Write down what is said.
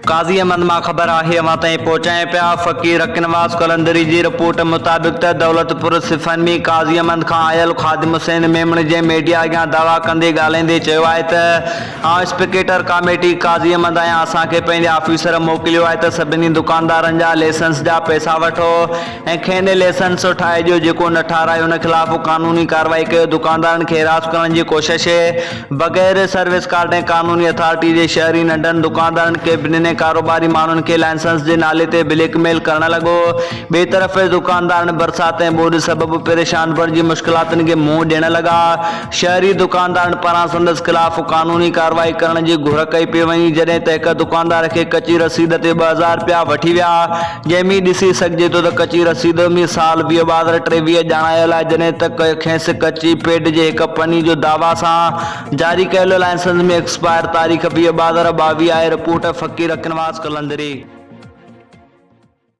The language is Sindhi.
قاضي احمد مان خبر آهي اوهان تائين پهچايون پيا. فقير حقنواز قلندري جي رپورٽ مطابق ته دولتپور صفن ۾ قاضي احمد کان آيل خادم حسين ميمڻ جنهن ميڊيا اڳيان دعويٰ ڪندي ڳالهائيندي چيو آهي ته آئون اسپڪيٽر ڪاميٽي قاضي احمد آهيان اسان کي پنهنجي آفيسر موڪليو آهي ته سڀني دڪاندارن جا ليسنس جا پئسا وٺو ۽ کين ليسنس ٺاهي ڏيو جيڪو نه ٺاهرائي ان خلاف قانوني ڪارروائي ڪيو دڪاندارن کي هراس ڪرڻ جي ڪوشش بغير سروس ڪارڊ ۽ قانوني اٿارٽي جي شهري ننڍن دڪاندارن، ڪيبنن ۽ ڪاروباري ماڻهن کي لائسنس جي نالي تي بليڪ ميل ڪرڻ لڳو. ٻئي طرف دڪاندارن برسات ۽ ٻوڏ سبب پريشان بڻجي مشڪلاتن کي منهن ڏيڻ لڳا. شهري دڪاندارن پاران سندس خلاف قانوني ڪارروائي ڪرڻ جي گهر ڪئي پئي وڃي جڏهن ته هڪ دڪاندار کي ڪچي رسيد تي 2000 رپيا وٺي ويا جنهن ۾ ڏسي سگهجي ٿو ته ڪچي رسيد ۾ سال 20 2023 ڄاڻايل آهي جڏهن ته کيس ڪچي پيڊ جي هڪ پني جو دعويٰ سان جاري ڪيل لائسنس ۾ ايڪسپائر تاريخ 20 2022 آهي، رپورٽ، فقير حقنواز قلندري.